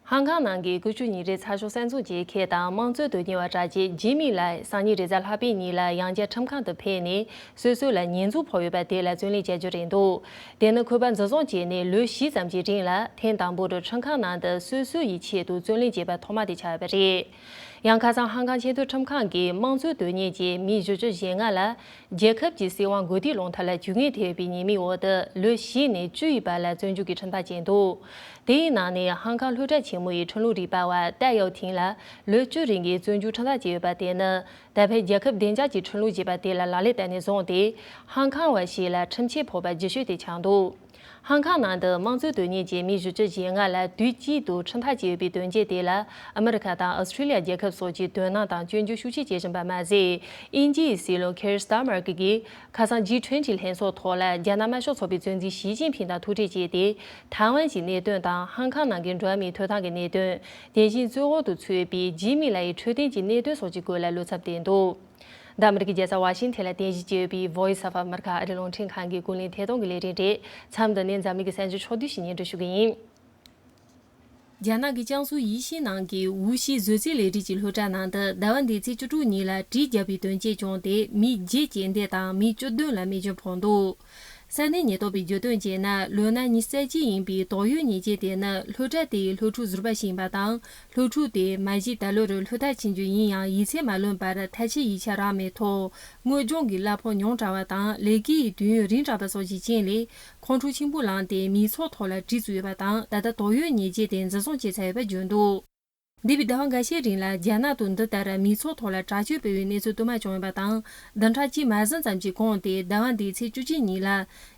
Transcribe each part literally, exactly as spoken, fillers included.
ཧང་ཀང་ནང་གི་ཀུ་ཤུ་ཉིན་རེའི་ཚགས་ཤོག་གསར་འཛུགས་བྱེད་མཁན་དང་དམངས་གཙོའི་དོན་གཉེར་བ་གྲགས་ཅན་ཇི་མི་ལའེ་སང་ཉིན་རེས་གཟའ་ལྷག་པའི་ཉིན་ལ་ཡང་བསྐྱར་ཁྲིམས་ཁང་དུ་ཕེབས་ནས་སོ་སོ་ལ་ཉེས་འཛུགས་ཕོག་ཡོད་པ་དེ་ལ་བརྩོན་ལེན་བྱ་རྒྱུ་རེད་འདུག་དེ་ནི་ཁོས་པར་འཛིན་བཟུང་བྱས་ནས་ལོ་བཞི་ཙམ་གྱི་རིང་ལ་ཐེངས་དང་པོར་ཁྲིམས་ཁང་ནང་དུ་སོ་སོ་ཡི་ཆེད་དུ་བརྩོན་ལེན་བྱས་པ་ཐོག་མ་དེ་ཆགས་ཡོད་པ་རེད། ཡང་ཁ་སང་ཧང་ཀང་ཆེས་མཐོའི་ཁྲིམས་ཁང་གིས་དམངས་གཙོའི་དོན་གཉེར་གྱི་མི་བཞི་བཅུ་ཞེ་ལྔ་ལ་རྒྱལ་ཁབ་ཀྱི་སྲིད་དབང་གོ་སྒྲིག་སློང་ཐབས་ལ་ཇུས་ངན་ཐེབས་པའི་ཉེས་མིང་འོག་ཏུ་ལོ་བཞི་ནས་བཅུ་ཡི་བར་ལ་བཙོན་འཇུག་གི་ཁྲིམས་ཐག་བཅད་འདུག་དེའི་ནང་ནས་ཧང་ཀང་ལྷོ་བྲག་ཆེན་མོ་ཡི་ཁྲིམས་ལུགས་རིག་པ་བ་ཏཱ་ཡའོ་ཐིང་ལ་ལོ་བཅུ་རིང་གི་བཙོན་འཇུག་ཁྲིམས་ཐག་བཅད་ཡོད་པ་དེ་ནི་ད་ཕན་རྒྱལ་ཁབ་བདེ་འཇགས་ཀྱི་ཁྲིམས་ལུགས་ཅེས་པ་དེ་ལ་ལག་ལེན་བསྟར་ནས་བཟུང་སྟེ་ཧང་ཀང་བ་ཞིག་ལ་ཁྲིམས་ཆད་ཕོག་པ་རྒྱུ་ཆོས་དེ་ཆགས་འདུག་ཧང་ཀང་ནང་དུ་དམངས་གཙོའི་དོན་གཉེར་གྱི་མི་བཞི་བཅུ་ཞེ་ལྔ་ལ་དུས་གཅིག་ཏུ་ཁྲིམས་ཐག་བཅད་ཡོད་པའི་དོན་རྐྱེན་དེ་ལ་ཨ་མི་རི་ཁ་དང་ཨོ་སི་ཁྲི་ལི་ཡ་རྒྱལ་ཁབ་སོགས་ཀྱིས་དོ་སྣང་དང་སྐྱོན་བརྗོད་ཤུགས་ཆེ་བྱེད་བཞིན་པ་མ་ཟད། དབྱིན་ཇིའི་སྲིད་བློན་ཁེར་སི་ཏཱ་མར་ཀེ་གིས་ཁ་སང་ཇི་ཊུ་ཝེན་ཊི་ལྷན་ཚོགས་ཐོག་ལ་རྒྱ་ནག་དམར་ཤོག་ཚོགས་པའི་གཙོ་འཛིན་ཞི་ཅིན་ཕིང་དང་ཐུག་འཕྲད་བྱས་ཏེ། ཐའེ་ཝན་གྱི་གནད་དོན་དང་ཧང་ཀང་ནང་གི་འགྲོ་བ་མིའི་ཐོབ་ཐང་གི་གནད་དོན། དེ་བཞིན་གཙོ་བོ་དུ་ཚུད་པའི་ཇི་མི་ལའེ་ཡི་འཕྲོད་བསྟེན་གྱི་གནད་དོན་སོགས་ཀྱི་སྐོར་ལ་བློ་འཚབ་བསྟན་འདུག་འདི་ཨ་མི་རི་ཀའི་རྒྱལ་ས་ཝ་ཤིང་ཐན་ལ་རྟེན་གཞི་བྱས་ཡོད་པའི་Voice of America ཨ་རིའི་རླུང་འཕྲིན་ཁང་གི་ཀུན་གླེང་ཐད་གཏོང་གི་ལས་རིམ་རེད། མཚམས་འདི་ནས་འཛམ་གླིང་གི་གསར་འགྱུར་ཕྱོགས་བསྡུས་ཤིག་སྙན་སྒྲོན་ཞུ་གི་ཡིན། རྒྱ་ནག་གི་ཅང་སུའུ་ཡེ་ཤུའི་ནང་གི་ཝུ་ཤི་བཟོ་རྩལ་ལས་རིགས་ཀྱི་སློབ་གྲྭ་ནང་དུ་ཟླ་བ་འདིའི་ཚེས་བཅུ་དྲུག་ཉིན་ལ་གྲི་བརྒྱབ་པའི་དོན་རྐྱེན་བྱུང་སྟེ་མི་བརྒྱད་རྐྱེན་འདས་དང་མི་བཅུ་བདུན་ལ་རྨས་སྐྱོན་ཕོག་འདུག་ས་གནས་ཉེན་རྟོག་པས་བརྗོད་དོན་བྱས་ན། ལོ་ན་ཉི་ཤུ་རྩ་གཅིག་ཡིན་པའི་དོག་ཡོད་ཉེ་ཆེ་དེ་ནི་སློབ་གྲྭ་དེའི་སློབ་ཕྲུག་ཟུར་པ་ཞིག་ཡིན་པ་དང་། སློབ་ཕྲུག་དེས་མ་གཞི་ད་ལོར་སློབ་མཐར་ཕྱིན་རྒྱུ་ཡིན་ཡང་། ཡིག་ཚད་མ་ལོན་པར་ཐ་ཆད་ཡིག་ཆ་རག་མེད་ཐོག་དངོས་སྦྱོང་གི་གླ་ཕོགས་ཉུང་དྲགས་པ་དང་། ལས་ཀའི་དུས་ཡུན་རིང་དྲགས་པ་སོགས་ཀྱི་རྐྱེན་ལས། ཁོང་ཁྲོ་ཆེན་པོ་ལངས་ཏེ་མི་ཚོགས་ཐོག་ལ་གྲི་བཙུགས་ཡོད་པ་དང་། ད་ལྟ་དོག་ཡོད་ཉེ་ཆེ་དེ་འཛིན་བཟུང་བྱས་ཚར་ཡོད་པ་བརྗོད་འདུག་འདས་པའི་ཟླ་བ་འགའ་ཤས་རིང་ལ་རྒྱ་ནག་ཏུ་འདི་ལྟར་མི་ཚོགས་ཐོག་ལ་དྲག་སྤྱོད་སྤེལ་བའི་གནས་ཚུལ་དུ་མ་བྱུང་ཡོད་པ་དང་། བདུན་ཕྲག་གཅིག་མ་ཟིན་ཙམ་གྱི་གོང་སྟེ། ཟླ་བ་འདིའི་ཚེས་བཅུ་གཅིག་ཉིན་ལ་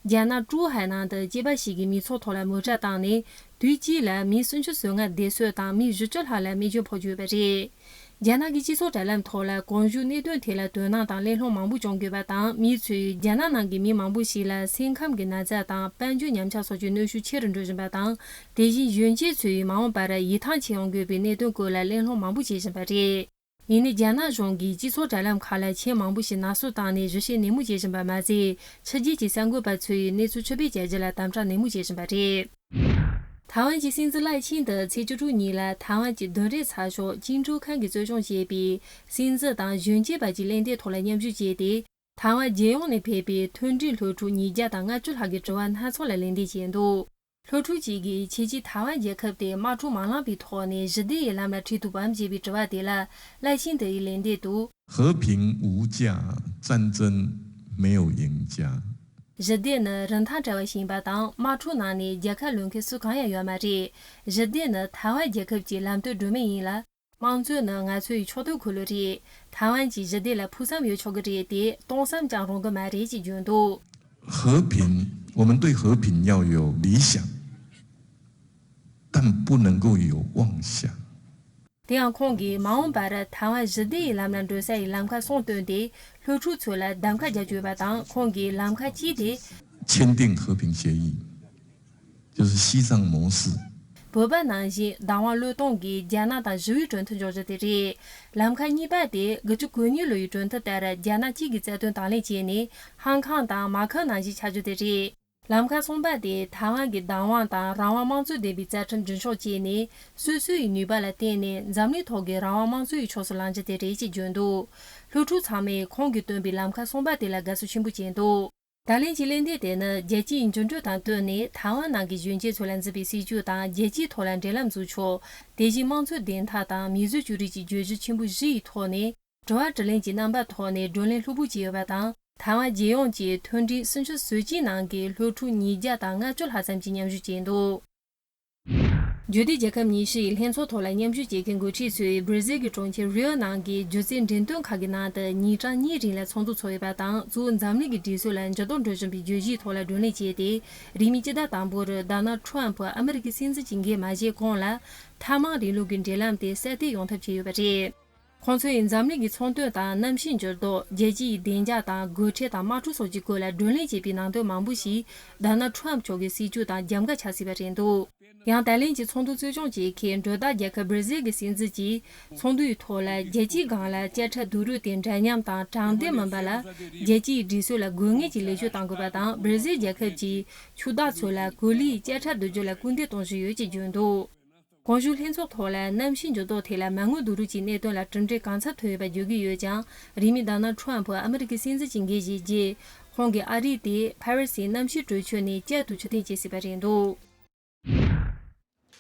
རྒྱ་ནག་ཀྲུའུ་ཧའེ་ནང་དུ་སྐྱེས་པ་ཞིག་གིས་མི་ཚོགས་ཐོག་ལ་མོ་ཊ་བཏང་ནས་དུས་གཅིག་ལ་མི་སུམ་ཅུ་སོ་ལྔ་བདེ་གསོད་དང་མི་བཞི་བཅུ་ལྷག་ལ་རྨས་སྐྱོན་ཕོག་ཡོད་པ་རེད། རྒྱ་ནག་གི་སྤྱི་ཚོགས་དྲ་ལམ་ཐོག་ལ་གོང་ཞུས་གནད་དོན་དེ་ལ་དོ་སྣང་དང་གླེང་སློང་མང་པོ་བྱུང་ཡོད་པ་དང་། མི་ཚོས་རྒྱ་ནག་ནང་གི་མི་མང་པོ་ཞིག་ལ་སེམས་ཁམས་ཀྱི་ན་ཚ་དང་དཔལ་འབྱོར་ཉམས་ཆག་སོགས་ཀྱི་གནོན་ཤུགས་ཆེ་རུ་འགྲོ་བཞིན་པ་དང་། དེ་བཞིན་གཞོན་སྐྱེས་ཚོས་མ་འོངས་པར་ཡིད་ཐང་ཆད་ཡོང་དགོས་པའི་གནད་དོན་སྐོར་ལ་གླེང་སློང་མང་པོ་བྱེད་བཞིན་པ་རེད། ཡིན་ནའི་རྒྱ་ནག་གཞུང་གིས་སྤྱི་ཚོགས་དྲ་ལམ་ཁག་ལ་མཆན་མང་པོ་ཞིག་ནག་བསུབ་བཏང་ནས་ཞིབ་བཤེར་ནན་མོ་བྱེད་བཞིན་པ་མ་ཟད། ཕྱི་རྒྱལ་གྱི་གསར་འགོད་པ་ཚོས་གནས་ཚུལ་ཕྱིར་སྤེལ་བྱ་རྒྱུ་ལ་དམ་དྲག་ནན་མོ་བྱེད་བཞིན་པ་རེད། ཐའེ་ཝན་གྱི་སྲིད་འཛིན་ལའེ་ཆིང་ཏེ་ཚེས་བཅུ་དྲུག་ཉིན་ལ་ཐའེ་ཝན་གྱི་བདུན་རེས་ཚགས་ཤོག་ཅིང་ཀྲོའུ་ཁན་གྱིས་གཙོ་སྐྱོང་བྱས་པའི་སྲིད་འཛིན་དང་གཞོན་སྐྱེས་བར་གྱི་གླེང་སྟེགས་ཐོག་ལ་མཉམ་ཞུགས་བྱས་ཏེ། ཐའེ་ཝན་རྒྱལ་ཡོངས་ནས་ཕེབས་པའི་མཐུན་སྒྲིལ་སློབ་ཕྲུག་ཉིས་བརྒྱ་དང་ལྔ་བཅུ་ལྷག་གི་དྲི་བ་སྣ་ཚོགས་ལ་ལན་འདེབས་བྱས་འདུག་སློབ་ཕྲུག་ཅིག་གིས་ཁྱེད་ཀྱིས་ཐའེ་ཝན་རྒྱལ་ཁབ་དེ་དམག་འཁྲུག་མ་ལངས་པའི་ཐོག་ནས་ཞི་བདེ་ཡི་ལམ་ལ་ཁྲིད་ཐུབ་བམ་ཞེས་པའི་དྲི་བ་དེ་ལ། ལའེ་ཆིང་ཏེ་ཡིས་ལན་འདེབས་འདུག和平无价，战争没有赢家。 ཞི་བདེ་ནི་རིན་ཐང་བྲལ་བ་ཞིག་ཡིན་པ་དང་། དམག་འཁྲུག་ནང་ནས་རྒྱལ་ཁ་ལོན་མཁན་སུ་གང་ཡང་ཡོད་མ་རེད། ཞི་བདེ་ནི་ཐའེ་ཝན་རྒྱལ་ཁབ་ཀྱི་ལམ་སྟོན་སྒྲོན་མེ་ཡིན་ལ། དམངས་གཙོ་ནི་ང་ཚོའི་ཕྱོགས་གཏོགས་འཁོར་ལོ་རེད། ཐའེ་ཝན་གྱི་ཞི་བདེ་ལ་ཕུགས་བསམ་ཡོད་ཆོག་གི་རེད་དེ། སྟོང་བསམ་ཀྱང་རུང་གི་མ་རེད་ཅེས་བརྗོད་འདུག和平，我们对和平要有理想，但不能够有妄想。 དེ་ཡང་ཁོང་གིས་མ་འོངས་པར་ཐའེ་ཝན་ཞི་བདེ་ཡི་ལམ་ལ་འགྲོ་ས་ཡི་ལམ་ཁ་གསུམ་བཏོན་ཏེ། སློབ་ཕྲུག་ཚོ་ལ་གདམ་ཁ་རྒྱག་རྒྱུ་ཡོད་པ་དང་། ཁོང་གིས་ལམ་ཁ་གཅིག་དེ།签订和平协议，就是西藏模式。 བོད་པ་ནང་བཞིན་བདག་དབང་བློས་གཏོང་གིས་རྒྱ་ནག་དང་ཞི་བའི་གྲོས་མཐུན་འཇོག་རྒྱུ་དེ་རེད། ལམ་ཁ་གཉིས་པ་དེ་དགུ་བཅུ་གོ་གཉིས་ལོ་ཡི་གྲོས་མཐུན་ལྟར་རྒྱ་ནག་གཅིག་གི་རྩ་དོན་དང་ལེན་བྱས་ནས་ཧང་ཀང་དང་མ་ཁི་ནང་བཞིན་ཆགས་རྒྱུ་དེ་རེད། ལམ་ཁ་གསུམ་པ་དེ་ཐའེ་ཝན་གྱི་བདག་དབང་དང་རང་དབང་དམངས་གཙོ་ལྡན་པའི་རྩ་ཁྲིམས་རྒྱུན་འཁྱོངས་བྱས་ནས། སོ་སོ་ཡི་ནུས་པ་ལ་བརྟེན་ནས་འཛམ་གླིང་ཐོག་གི་རང་དབང་དམངས་གཙོ་ཡི་ཕྱོགས་སུ་ལངས་རྒྱུ་དེ་རེད་ཅེས་བརྗོད་འདུག་སློབ་ཕྲུག་ཚང་མས་ཁོང་གིས་བཏོན་པའི་ལམ་ཁ་གསུམ་པ་དེ་ལ་དགའ་བསུ་ཆེན་པོ་བྱས་འདུག་ད་ལན་གྱི་གླེང་སྟེགས་དེ་ནི་རྒྱལ་སྤྱིའི་འགྱུར་འགྲོས་དང་བསྟུན་ནས་ཐའེ་ཝན་ནང་གི་གཞོན་སྐྱེས་ཚོ་ལ་འཛིན་པའི་སྲིད་བྱུས་དང་། རྒྱལ་སྤྱིའི་ཐོག་ལ་འབྲེལ་ལམ་འཛུགས་ཕྱོགས། དེ་བཞིན་དམངས་གཙོའི་བདེན་མཐའ་དང་མིས་བཟོས་བཅོས་སྒྲིག་གི་བརྗོད་གཞི་ཆེན་པོ་བཞི་ཡི་ཐོག་ནས། དྲི་བ་དྲིས་ལན་གྱི་རྣམ་པ་ཐོག་ནས་བགྲོ་གླེང་ལྷུག་པོ་བྱས་ཡོད་པ་དང་། ཐའེ་ཝན་རྒྱལ་ཡོངས་ཀྱི་མཐུན་སྒྲིལ་སུམ་ཅུ་སོ་གཅིག་ནང་གི་སློབ་ཕྲུག་ཉིས་བརྒྱ་དང་ལྔ་བཅུ་ལྷག་ཙམ་གྱིས་མཉམ་ཞུགས་བྱས་འདུག་འབྱོར་ལྡན་རྒྱལ་ཁབ་ཉི་ཤུ་ཡི་ལྷན་ཚོགས་ཐོག་ལ་མཉམ་ཞུགས་བྱེད་མཁན་འགོ་ཁྲིད་ཚོས་སྦྲེལ་ཟིལ་གྱི་གྲོང་ཁྱེར་རིའོ་ནང་གི་སྒྱུ་རྩལ་འགྲེམས་སྟོན་ཁང་གི་ནང་དུ་ཉིན་གྲངས་གཉིས་རིང་ལ་ཚོགས་འདུ་ཚོགས་ཡོད་པ་དང་། གཙོ་བོ་འཛམ་གླིང་གི་སྒྲིག་སྲོལ་ལ་འགྱུར་ལྡོག་འགྲོ་བཞིན་པའི་བརྗོད་གཞིའི་ཐོག་ལ་བགྲོ་གླེང་བྱས་ཏེ། རིང་མིན་སྤྱི་ཟླ་དང་པོར་ཌོ་ནལ་ཌི་ཊརམ་ཕུ་ཨ་མི་རི་ཀའི་སྲིད་འཛིན་གྱི་འགན་མ་བཞེས་གོང་ལ། ཐབས་མང་རིང་ལུགས་ཀྱི་འབྲེལ་ལམ་དེ་གསར་གཏོད་ཡོང་ཐབས་བྱས་ཡོད་པ་རེད། ཁོང་ཚོས་འཛམ་གླིང་གི་ཚོང་དོན་དང་གནམ་གཤིས་འགྱུར་ལྡོག་རྒྱལ་སྤྱིའི་བདེ་འཇགས་དང་སྒོ་ཁྲལ་དང་དམག་འཁྲུག་སོགས་ཀྱི་སྐོར་ལ་བགྲོ་གླེང་བྱས་པའི་ནང་དོན་མང་པོ་ཞིག་ཌོ་ནལ་ཌི་ཊརམ་མཆོག་གི་སྲིད་བྱུས་དང་རྒྱབ་འགལ་ཆགས་སྲིད་པ་རེད་འདུག་ཡང་ད་ལན་གྱི་ཚོགས་འདུ་གཙོ་སྐྱོང་བྱེད་མཁན་གྲོས་བདག་རྒྱལ་ཁབ་སྦྲེལ་ཟིལ་གྱི་སྲིད་འཛིན་གྱིས། ཚོགས་འདུའི་ཐོག་ལ་རྒྱལ་སྤྱིའི་སྒང་ལ་བཅད་ཁྲ་བསྡུ་རུབ་དེ་འདྲ་མཉམ་དང་དྲང་བདེན་མིན་པ་ལ། རྒྱལ་སྤྱིའི་སྒྲིག་སྲོལ་ལ་དགོས་ངེས་ཀྱི་ལས་ཞུགས་གཏང་དགོས་པ་དང་། སྦྲེལ་ཟིལ་རྒྱལ་ཁབ་ཀྱིས་ཕྱུག་བདག་ཚོ་ལ་གོ་ལའི་བཅད་ཁྲ་བསྡུ་རྒྱུ་ལ་སྐུལ་འདེད་གཏོང་བཞིན་ཡོད་ཅེས་བརྗོད་འདུག་གོང་ཞུས་ལྷན་ཚོགས་ཐོག་ལ་གནམ་གཤིས་འགྱུར་ལྡོག་ཐད་ལ་མ་དངུལ་བསྡུ་རུབ་ཀྱི་གནད་དོན་ལ་གྲུབ་འབྲས་གང་འཚམ་ཐོན་ཡོད་པ་བརྗོད་ཀྱི་ཡོད་ཀྱང་། རིང་མིན་ཌོ་ནལ་ཌི་ཊརམ་ཕུ་ཨ་མི་རི་ཀའི་སྲིད་འཛིན་གྱི་འགན་བཞེས་རྗེས། ཁོང་གི་ཨ་རི་དེ་ཕ་རི་སིའི་གནམ་གཤིས་གྲོས་ཆོད་ནས་བསྐྱར་དུ་ཕྱིར་འཐེན་བྱེད་སྲིད་པ་རེད་འདུག